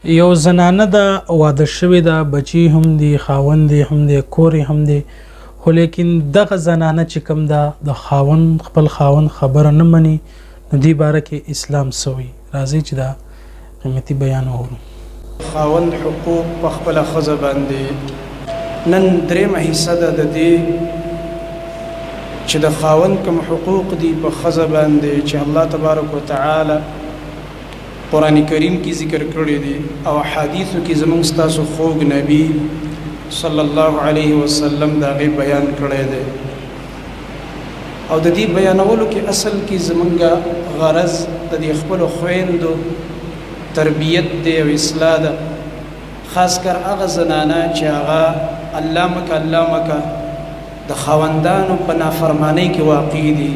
یو زنانه ده، واده شوې ده، بچي هم دي، خاوند یې هم دی، کور یې هم دی، خو لیکن دغه زنانه چې کوم ده د خاوند خپل خاوند خبره نه مني، نو دې باره کې اسلام څه وایي؟ راځئ چې دا قیمتي بیان واورو. خاوند حقوق په خپله ښځه باندې. نن درېیمه حصه ده د دې چې د خاوند کوم حقوق دي په ښځه باندې چې الله تبارک وتعالی قرآن کریم کې ذکر کړی دي او احادیثو کې زموږ ستاسو خوږ نبی صلی الله علیه وسلم د هغې بیان کړی دی. او د دې بیانولو کې اصل کې زمونږ غرض د دې خپلو خویندو تربیت دی او اصلاح ده، خاص کر هغه زنانه چې هغه الله مکه الله مکه د خاوندانو په نافرمانۍ کې واقع دي،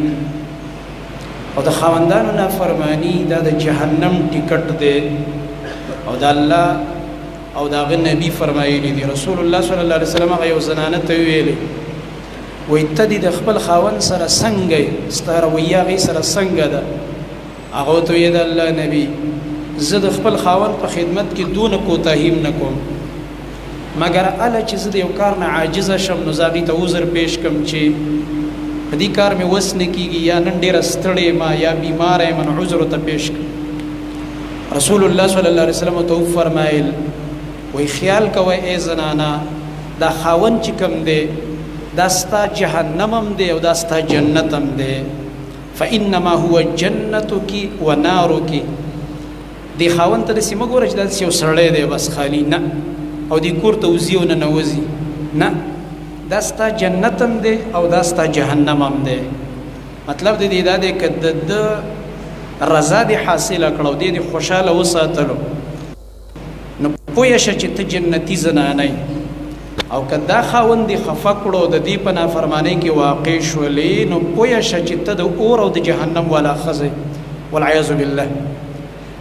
او د خاوندانو نافرمانی دا د جهنم ټیکټ دی. او د الله او د هغه نبی فرمایلی دي، رسول الله صلی الله علیه وسلم هغه یو زنانه ته ویلي، وایي ته دې د خپل خاوند سره څنګه یې، ستا رویه هغې سره څنګه ده؟ هغه ورته ویې د الله نبی زه د خپل خاوند په خدمت کې دونه کوتاهي هم نه کوم، مګر اله چې زه د یو کار نه عاجزه شم نو زه هغې ته عذر پیش کړم چې په دې کار مې وس نه کېږي، یا نن ډېره ستړې یم یا بیماره یم، نو عذر ورته پیش کړم. رسول الله صلی الله علیه وسلم ورته وفرمایل، وایي خیال کوئ ای زنانه، دا خاوند چې کوم دی دا ستا جهنم هم دی او دا ستا جنت هم دی، فانما هو جنتک و نارک. دې خاوند ته داسې مه ګوره چې دا داسې یو سړی دی بس خالی، نه، او دې کور ته وځي او ننوځي، نه، دا ستا جنت هم دی او دا ستا جهنم هم دی. مطلب د دې دا دی که د ده رضا دې حاصله کړه او دې دې خوشحاله وساتلو نو پوه شه چې ته جنتي زنانه یې، او که دا خاوند دې خفه کړو د دې په نافرمانۍ کې واقع شولې نو پوه شه چې ته د اور او د جهنم والا ښځه یې، والعیاذ بالله.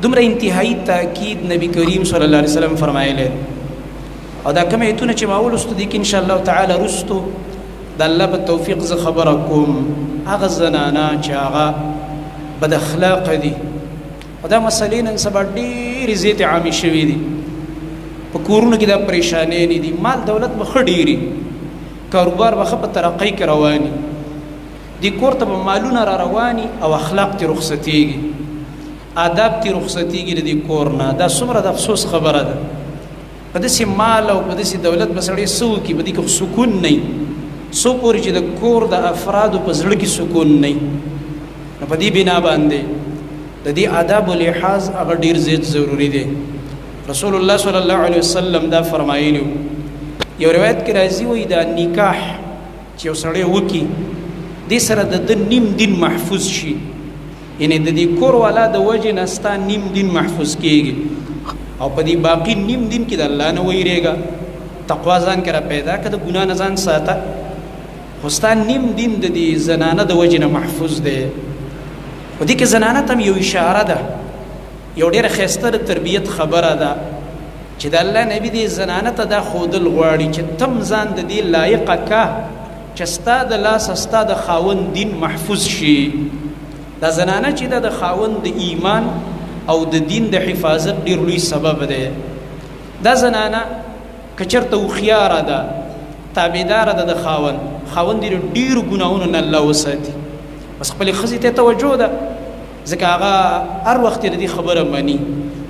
دومره انتهایی تاکید نبی کریم صلی الله علیه وسلم فرمایلی. او دا کوم ایتونه چې ما ولوستو دې کې ان شاء الله تعالی وروستو د الله په توفیق زه خبره کوم. هغه زنانه چې هغه بد اخلاقه دي، او دا مسلې نن سبا ډېرې زیاتې عامې شوې دي، په کورونو کې دا پریشانۍ نه دي، مال دولت به ښه ډېري، کاروبار به ښه په ترقۍ کې رواني، دې کور ته به مالونه را رواني او اخلاق ترې رخصتېږي، آداب ترې رخصتېږي د دې کور نه. دا څومره د افسوس خبره ده. په داسې مال او په داسې دولت به سړی څه وکړي؟ په دې کې خو سکون نه وي، څو پورې چې د کور د افرادو په زړه کې سکون نه وي. نو په دې بنا باندې د دې آدابو لحاظ هغه ډېر زیات ضروري دی. رسول الله صلی الله علیه وسلم دا فرمایلی، یو روایت کې راځي وایي دا نکاح چې یو سړی وکړي دې سره د ده نیم دین محفوظ شي، یعنې د دې کور والا د وجې نه ستا نیم دین محفوظ کېږي، او په دې باقي نیم دین کې د الله نه ویرېږه، تقوا ځان کې را پیدا کړه، د ګناه نه ځان ساته، خو ستا نیم دین د دې زنانه د وجې نه محفوظ دی. په دې کې زنانه ته هم یو اشاره ده، یو ډېره ښایسته د تربیت خبره ده چې د الله نبی دې زنانه ته دا ښودل غواړي چې تم ځان د دې لایقه که چې ستا د لاسه ستا د خاوند دین محفوظ شي. دا زنانه چې ده د خاوند د ایمان او د دین د حفاظت ډېر لوی سبب دی. دا زنانه که چېرته هوښیاره ده، تابعداره ده د خاوند، خاوند یې د ډېرو ګناهونو نه الله وساتي، بس خپلې ښځې ته توجه ده، ځکه هغه هر وخت یې د دې خبره مني،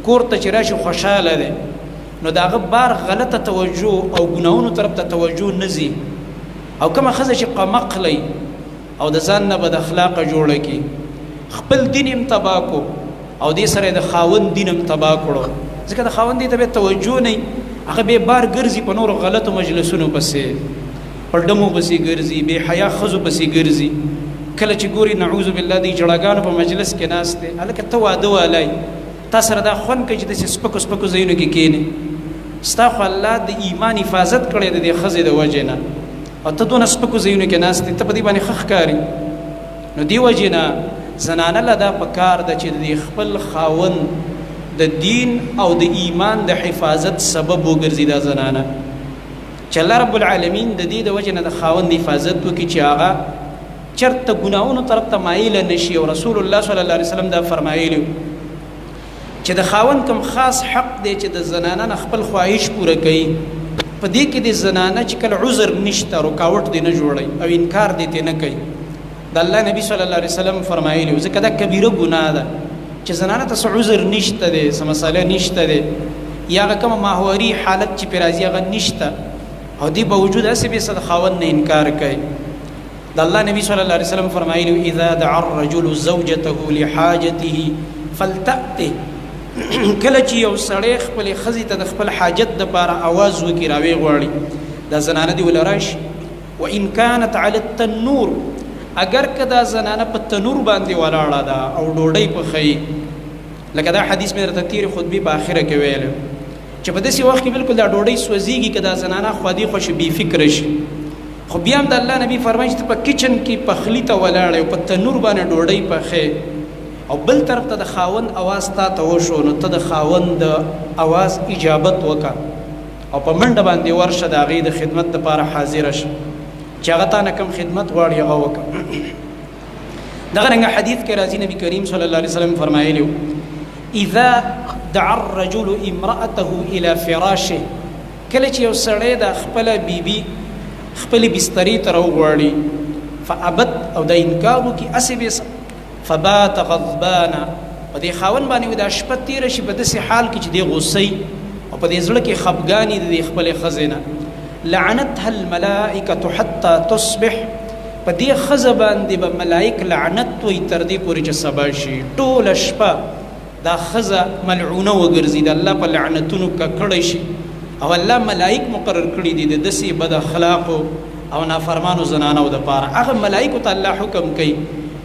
کور ته چې راشي خوشحاله دی، نو د هغه بار غلطه توجه او ګناهونو طرف ته توجه نه ځي. او کومه ښځه چې قمقلی او د ځان نه بد اخلاقه جوړه کړي، خپل دین یې هم تباه کړو او دې سره یې د خاوند دین هم تباه کړو، ځکه د خاوند دې ته بیا توجه نه وي، هغه بیا بار ګرځي په نورو غلطو مجلسونو پسې، په ډمو پسې ګرځي، بې حیا ښځو پسې ګرځي. کله چې ګوري نعوذ بالله دی جړاګانو په مجلس کې ناست دی، هلکه ته واده والی، تا سره دا خوند کوي چې داسې سپکو سپکو ځایونو کې کښېنې، ستا خو الله د ایمان حفاظت کړی د دې ښځې د وجې نه، او ته دونه سپکو ځایونو کې ناست یې، ته په دې باندې ښه ښکاري. نو دې وجې نه زنانه له دا په کار ده چې د دې خپل خاوند د دین او د ایمان د حفاظت سبب وګرځي. دا زنانه چې الله رب العالمین د دې د وجې نه د خاوند حفاظت وکړي چې هغه چرته ګناهونو طرف ته مایله نشي. او رسول الله صلی الله علیه وسلم دا فرمایلی چې چې د خاوند کوم خاص حق دی چې د زنانه نه خپل خواهش پوره کوي، په دې کې د زنانه چې کله عذر نشته، رکاوټ دی نه جوړي او انکار دی ته نه کوي. د الله نبی صلی الله علیه وسلم فرمایلی، ځکه دا کبیره ګناه ده چې زنانه ته څه عذر نشته دی، څه مسله نشته دی، یا هغه کومه ماهوري حالت چې پرې راځي هغه نشته، او دې باوجود هسې بې څه د خاوند نه انکار کوي. د الله نبی صلی الله علیه وسلم فرمایلی، اذا دعا الرجل زوجته لحاجته فلتأته، کله چې یو سړی خپلې ښځې ته د خپل حاجت دپاره اواز وکړي، راویې غواړي، دا زنانه دې وله راشي. وان كانت على التنور، اگر که دا زنانه په تنور باندې ولاړه ده او ډوډۍ پخوي، لکه دا حدیث مې درته تېرې خطبې په آخره کې ویلی چې په داسې وخت کې بالکل دا ډوډۍ سوځېږي، که دا زنانه خوادي خوشې بې فکره شي، خو بیا هم د الله نبی فرمایي چې ته په کچن کې پخلي ته ولاړې او په تنور باندې ډوډۍ پخې او بل طرف ته د خاوند اواز تا ته وشو، نو ته د خاوند د اواز اجابت وکړه او په منډه باندې ورشه د هغې د خدمت دپاره حاضره شه چې هغه تا نه کوم خدمت غواړي هغه وکړه. دغه رنګه حدیث کې راځي، نبی کریم صلی الله علیه وسلم فرمایلی، اذا دعا الرجل امرأته الى فراشه، کله چې یو سړی د خپله بیبي خپلې بسترې ته راوغواړي، فابت او دا انکار وکړي هسې بې، فبات غضبانا، په دې خاوند باندې دا شپه تېره شي په داسې حال کې چې دی غوسه او په دې زړه کې خفګاني د دې خپلې ښځې نه، لعنتها الملائکة حتی تصبح، په دې ښځه باندې به ملائک لعنت وایي تر دې پورې چې سبا شي. ټوله شپه دا ښځه ملعونه وګرځي، د الله په لعنتونو ککړه شي، او الله ملائک مقرر کړي دي د داسې بد اخلاقو او نافرمانو زنانو دپاره. هغه ملائکو ته الله حکم کوي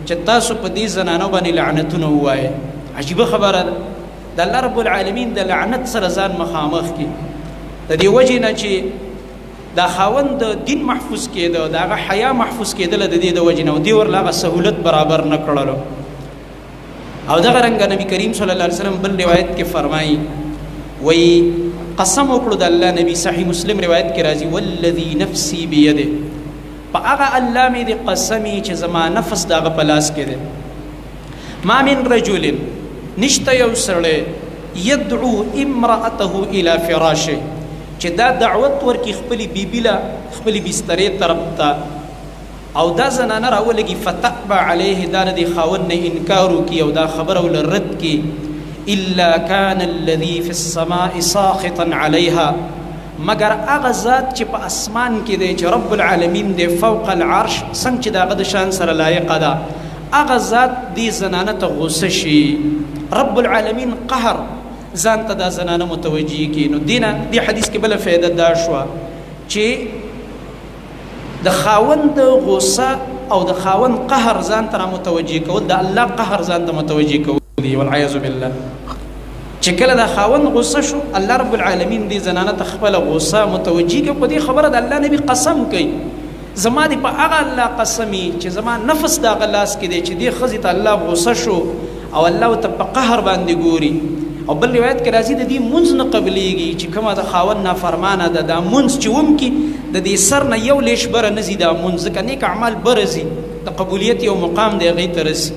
چې تاسو په دې زنانو باندې لعنتونه ووایئ. عجیبه خبره ده، د الله رب العالمین د لعنت سره ځان مخامخ کړي، د دې وجې نه چې دا خاوند د دین محفوظ کېده، د هغه حیا محفوظ کېدله د دې د وجې نه، او دې ورله هغه سهولت برابر نه کړلو. او دغه رنګه نبی کریم صلی الله علیه وسلم بل روایت کې فرمایي، وایي قسم وکړو د الله نبی، صحیح مسلم روایت کې راځي، والذي نفسي بيده، په هغه الله مې دې قسمي چې زما نفس د هغه په لاس کې دی، ما من رجل، نشته یو سړی، يدعو امرأته الى فراشه، چې دا دعوت ورکړي خپلې بیبي له خپلې بسترې طرف ته، او دا زنانه راولګي، فتأبى عليه، دا د دې خاوند نه انکار وکړي او دا خبره ورله رد کړي، الا كان الذي في السماء ساخطا عليها، مګر هغه ذات چې په اسمان کې دی چې رب العالمین دی فوق العرش، څنګه چې د هغه د شان سره لایقه ده، هغه ذات دې زنانه ته غوسه شي، رب العالمین قهر ځان ته دا زنانه متوجه کړي. نو دینه دې حدیث کې بله فایده دا شوه چې د خاوند غوسه او د خاوند قهر ځان ته متوجه کول، د الله قهر ځان ته متوجه کول دي، والعیاذ بالله. چې کله د خاوند غوسه شو، الله رب العالمین دې زنانه ته خپله غوسه متوجه کوي. په دې خبره د الله نبی قسم کوي، زما دې په هغه الله قسمي چې زما نفس د هغه لاس کې دی چې دې ښځې ته الله غوسه شو او الله ورته په قهر باندې ګوري. او بل روایت کې راځي د دې مونځ نه قبلېږي چې کومه د خاوند نافرمانه ده، دا مونځ چې ومکي د دې سر نه یو لیش بره نه ځي دا مونځ، ځکه نیک اعمال بره ځي، د قبولیت یو مقام دی هغې ته رسي.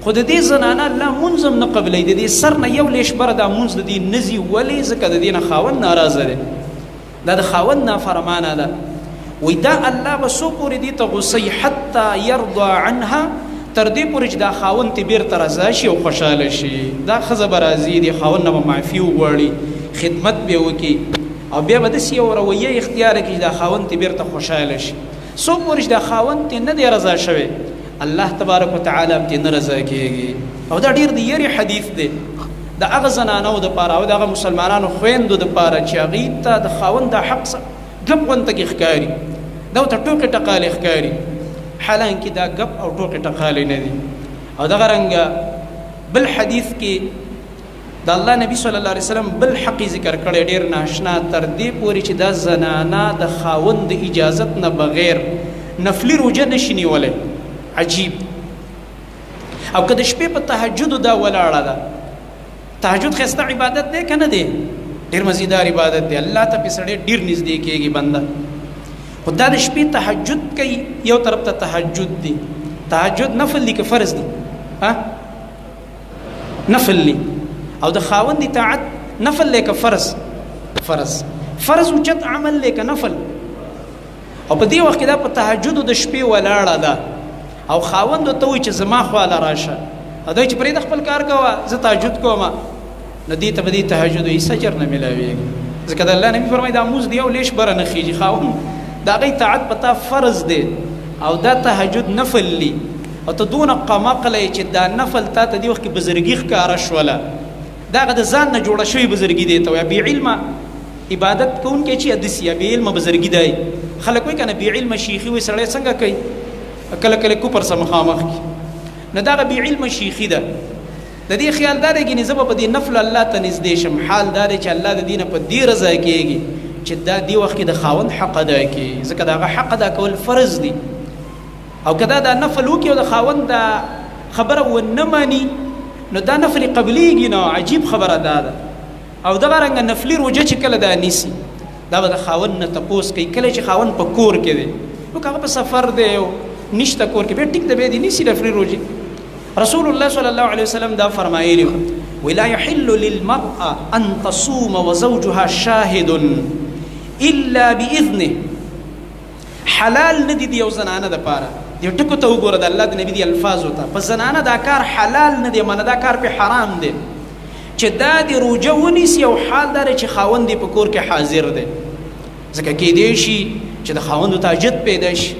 خو د دې زنانه الله مونځ هم نه قبلوي، د دې سر نه یو لیش بره دا مونځ د دې نه ځي. ولې؟ ځکه د دې نه خاوند ناراضه دی، دا د خاوند نافرمانه ده. وایي دا الله به څو پورې دې ته غوسه وي، حتی یرضا عنها، تر دې پورې چې دا خاوند ته بیرته رضا شي او خوشحاله شي. دا ښځه به راځي، دې خاوند نه به معافي وغواړي، خدمت به وکړي، او بیا به داسې یو رویه اختیار کړي چې دا خاوند ته بیرته خوشحاله شي. څو پورې چې دا خاوند ته نه دی رضا شوی، الله تبارک وتعالی هم ترې نه رضا کېږي. او دا ډېر د یرې حدیث دی د هغه زنانو دپاره او د هغه مسلمانانو خویندو دپاره چې هغوی ته د خاوند دا حق ګپ غونته کې ښکاري، دا ورته ټوکې ټقالې ښکاري، حالانکه دا ګپ او ټوکې ټقالې نه دي. او دغه رنګه بل حدیث کې د الله نبی صلی الله علیه وسلم بل حق ذکر کړی ډیر ناشنا، تر دې پورې چې دا زنانه د خاوند د اجازت نه بغیر نفلي روژه نشي نیولی. عجیب. او که د شپې په تهجد دا ولاړه ده، تهجد ښایسته عبادت دی که نه دی؟ ډېر مزیدار عبادت دی، الله ته پې سړی ډېر نږدې کېږي بنده. خو دا د شپې تهجد کوي، یو طرف ته تهجد دی، تهجد نفل دی که فرض دی؟ ها، نفل دی. او د خاوند اطاعت نفل دی که فرض؟ فرض. فرض اوچت عمل دی که نفل؟ او په دې وخت کې دا په تهجد د شپې ولاړه ده او خاوند ته وایي چې زما خواله راشه، او دی چې پرېږده خپل کار کوه، زه تهجد کوم، نو دې ته به دې تهجد هېڅ اجر نه میلاویږي، ځکه د الله نبي فرمایي دا موز دی یو لیش بره نه خېږي. خاوند د هغه اطاعت په تا فرض دی او دا تهجد نفل دی، او ته دونه قمقله یې چې دا نفل تا ته دې وخت کې بزرګي ښکاره شوله، دا هغه د ځان نه جوړه شوې بزرګي دی. ته وایه بې علمه عبادت کوونکی چې داسې یا بې علمه بزرګي دی. خلک وایي که نه بې علمه شیخي وایي سړی څنګه کوي، کله کله کوپر سره مخامخ کړي، نو دغه بې علمه شیخي ده. د دې خیال دا دی ګینې زه به په دې نفل الله ته نږدې شم، حال دا دی چې الله د دې نه په دې رضا کېږي چې دا دې وخت کې د خاوند حق ادا کړي، ځکه د هغه حق ادا کول فرض دي. او که دا دا نفل وکړي او د خاوند دا خبره ونه مني نو دا نفل قبلېږي نه. عجیب خبره دا ده. او دغه رنګه نفلي روژه چې کله دا نیسي دا به د خاوند نه تپوس کوي، کله چې خاوند په کور کې دی، نو که هغه په سفر دی او نشته کور کې، بیا ټیک دی، بیا دې نیسي نفلي روژې. رسول الله صلی الله علیه وسلم دا فرمایلی ولا يحل للمرأة أن تصوم وزوجها شاهد إلا بإذنه. حلال نه دي د یو زنانه دپاره، دې ټکو ته وګوره، د الله د نبي دي الفاظو ته، په زنانه دا کار حلال نه دی، معنی دا کار پې حرام دی چې دا دې روژه ونیسي او حال دا دی چې خاوند یې په کور کې حاضر دی، ځکه کیدای شي چې د خاوند ته حاجت پیدا شي،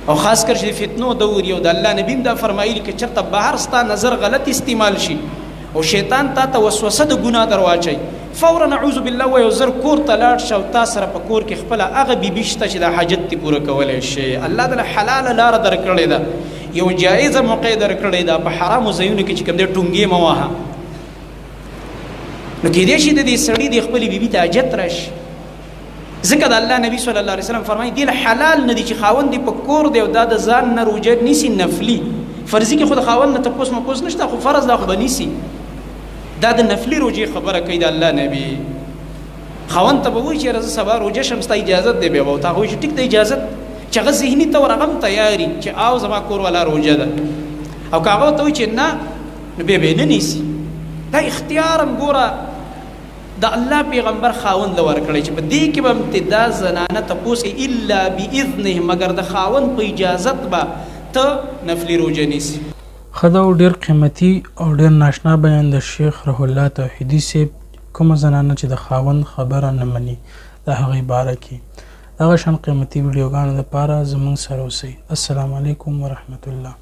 او خاص کر چې فتنو دور یو. د الله نبی هم دا فرمایلي که چېرته بهر ستا نظر غلط استعمال شي او شیطان تا ته وسوسه د ګناه در واچوي، فورا نعوذ بالله وایي زر کور ته لاړ شه او تا سره په کور کې خپله هغه بیبي شته چې دا حاجت دې پوره کولی شي. الله دله حلاله لاره درکړې ده، یو جایزه موقع درکړې ده، په حرامو ځایونو کې چې کوم دی ټونګې مه وهه. نو کېدای شي د دې سړي د خپلې بیبي ته حاجت راشي، ځکه د الله نبی صلی الله علیه وسلم فرمایي دې حلال نه دي چې خاوند دې په کور دی او دا د ځان نه روژه نیسي نفلي، فرضي کې خو د خاوند نه تپوس مپوس نشته، خو فرض دا خو به نیسي. دا د نفلي روژې خبره کوي د الله نبی. خاوند ته به وایي چې زه سبا روژه شم، ستا اجازت دی، بیا به ورته هغه وایي چې ټیک دی اجازت، چې هغه ذهني طور هغه هم تیاري چې آو زما کور والا روژه ده، او که هغه ورته وایي چې نه نو بیا به یې نه نیسي. دا اختیار هم ګوره د الله پیغمبر خاوند له ورکړی چې په دې کې به هم ته دا زنانه تپوس کوي الا باذنه، مګر د خاوند په اجازت به ته نفلي روژه نیسي. ښه دا و ډیر قیمتي او ډیر ناشنا بیان د شیخ روح الله توحیدي صیب، کومه زنانه چې د خاوند خبره نه مني د هغې باره کې دغه شان قیمتي ویډیوګانو لپاره زمونږ سره اوسئ. السلام علیکم ورحمت الله.